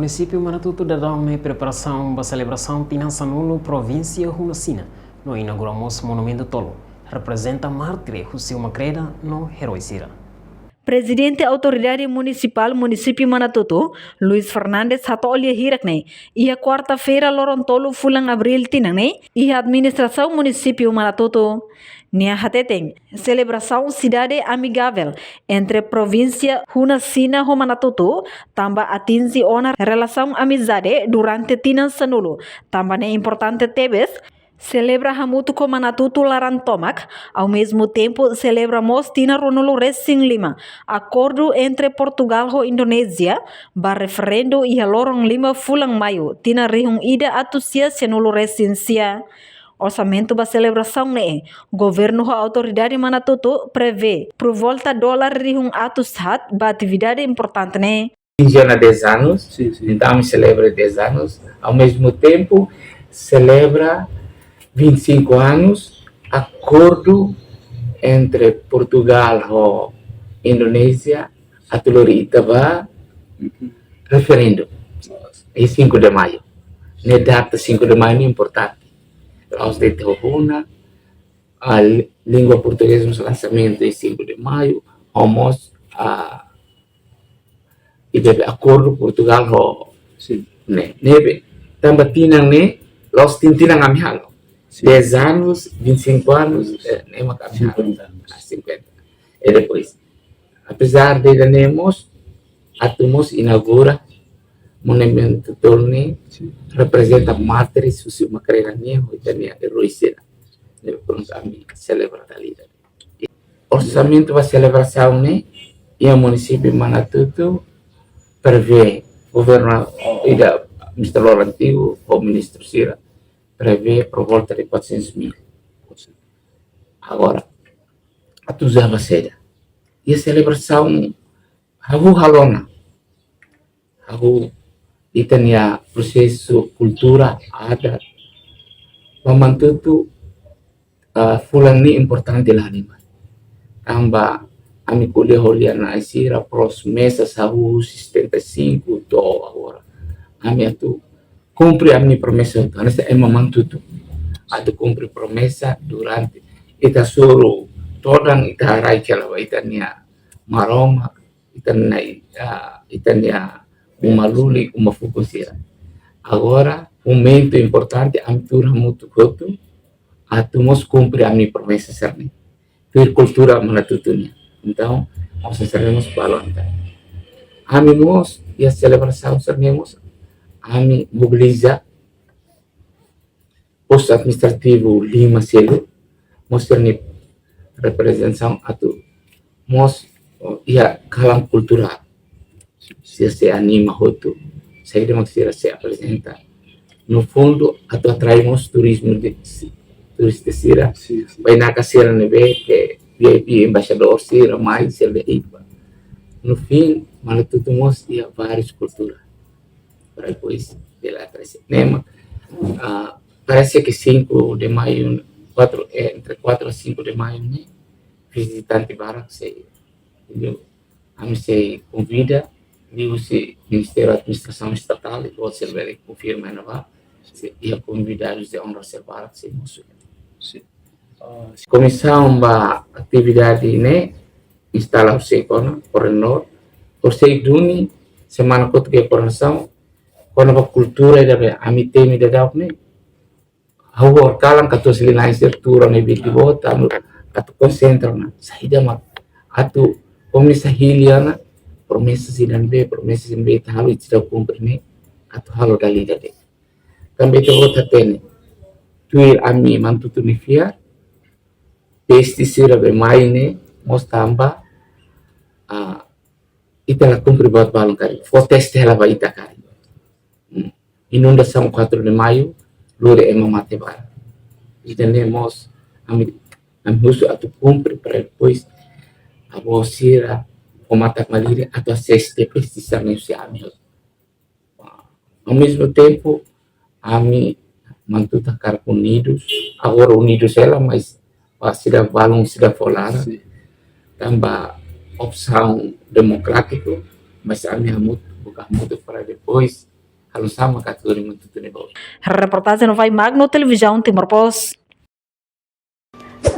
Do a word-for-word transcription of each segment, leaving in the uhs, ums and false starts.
Munisípiu Manatuto daudaun ne'e preparasaun ba selebrasaun tinan sanulu provínsia Hunas Xina, no inaugura mós monumentu tolu, reprezenta mártir husi uma kreda no eroi sira. Prezidente Autoridade Munisipál Munisípiu Manatuto, Luis Fernandes, hato'o lia hirak ne'e iha kuarta-feira, loron tolu fulan Abríl tinan ne'e, iha administrasaun Munisípiu Manatuto. Nia hateten, selebrasaun sidade amigavel entre provínsia Hunas Xina ho Manatuto tanba atinje ona relasaun amizade durante tinan sanulu, tanba ne'e importante tebes selebra hamutuk ho Manatuto laran tomak, ao mesmo tempo selebra mós tinan ruanulu resin lima akordu entre Portugal ho Indonézia ba referendu iha loron lima fulan Maiu, tinan rihun ida atus sia sianulu resin sia. Orsamentu ba selebrasaun ne'e, governu ho autoridade Manatuto prevee por volta dolar rihun atus haat ba atividade importante ne'e. Atinje ona dez anos, sim, sim, entaun ami selebra dez anos, ao mesmo tempo selebra vinte e cinco anos akordu entre Portugal ho Indonézia atu lori ita ba referendu. Iha cinco de Maio. Ne'e data cinco de Maio ne'e importante. La'ós de'it ho Huna, a li-, língua portugeza mós lansamentu iha cinco de Maio, ho mós, a, ida be akordu Portugal ho, sim, ne'e, ne'ebé tanba tinan ne'e, la'ós tin tinan ami halo. Sim. Dez anos, vinte e cinco anos, eh, ne'e mak ami halo. Cinquenta anos. Ah, cinquenta. E depois, apezar de ida-ne'e mós, atu mós inaugura monumentu tolu ne'e, sim, reprezenta mártires husi uma kreda nian, ho ita-nia eroi sira. Ne'ebé prontu ami selebra dala ida. Orsamentu ba selebrasaun ne'e, iha munisípiu Manatuto prevee governu ida, Mister Loro Antigu, ho ministru sira, prevee por volta de quatrocentos mil. Agora, atu uza ba saida? Iha selebrasaun hahú halo ona. Hahú ita-nia prosesu kultura, adat, ba Manatuto, ah, fulan ne'e importante la halimar. Tanba ami ko'alia ho lia-na'in sira, promesa hahú setenta e cinco to'o agora. Ami atu kumpre ami-nia promesa, hanesan ema Manatuto atu kumpre promesa durante ita hasoru todan, ita haraik hela ba ita-nia Maromak, ita-nia, ah, ita-nia uma lulik, uma fukun sira. Agora, momentu importante, ami tuur hamutuk hotu, atu mós kumpre ami-nia promesa sira-ne'e. Tuir kultura Manatuto nian. Entaun, mós sira-ne'e mós balun ita. Ami mós, iha selebrasaun sira-ne'e mós, ami mobiliza postu administrativu lima seluk, mós sira-nia reprezentasaun atu mós, oh, iha kalan kulturál. Sira sei anima hotu, saida mak sira sei aprezenta. No fundu, atu atrai mós turizmu de, turista sira. Sim, sim. Bainaka sira ne'ebé ke V I P, embaixadór sira, mai sira de'it ba. No fim, Manatuto mós iha várius kultura. Para depois, de lá atrás. Ne'e mak, ah, parece que cinco de maio, quatro, eh, entre quatro a cinco de maio, ne'e, vizitante barak sei, entendeu? Ami sei konvida, liuhusi Ministériu Administrasaun Estatál, igual sira bele konfirma iha ne'ebá, sei iha konvidadus de onra sira barak sei mosu. Sim. Ah, sim. Komisaun ba atividade ne'e instala horisehik ona, koordenadór, horisehik duni, semana kotuk iha koordenasaun, kona-ba kultura ida be ami temi daudauk ne'e, ha'u horikalan katuas lian-na'in sira tuur ona iha Bidibota, anu, atu konsentra ona. Saida mak atu komesa hili ona, promesa sira ne'ebé, promesa sira ne'ebé ita halo, ita seidauk kumpre ne'e, atu halo dala ida de'it. Tanba ita-boot hatene, tuir ami Manatuto nia fiar, peste sira be mai ne'e, mós tanba, ah, ita la kumpre buat balun karik, fó teste hela ba ita karik. Hmm. Inundasaun quatro de maio, lori ema mate barak. Ida-ne'e mós, ami, ami husu atu kumpre para depois, avó sira, ho matak-malirin, atu asiste peste sira-ne'e husi ami. Ao mesmo tempo, ami Manatuto hakarak unidus, agora unidus hela, mas ba sira balun sira fó laran. Sim. Tanba opsaun demokrátiku, mas ami hamutuk, buka hamutuk para depois, halo sama ka tudo muito tudo bom. Reportajen Vai Magno, Televizaun Timor Post.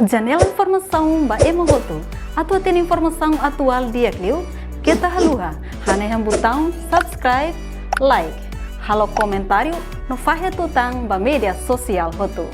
Janela informasaun ba ema hotu. Atu hatene informasaun atuál di'ak liu, keta haluha hanehan butaun subscribe, like, halo komentáriu no fahe tutan ba média sosiál hotu.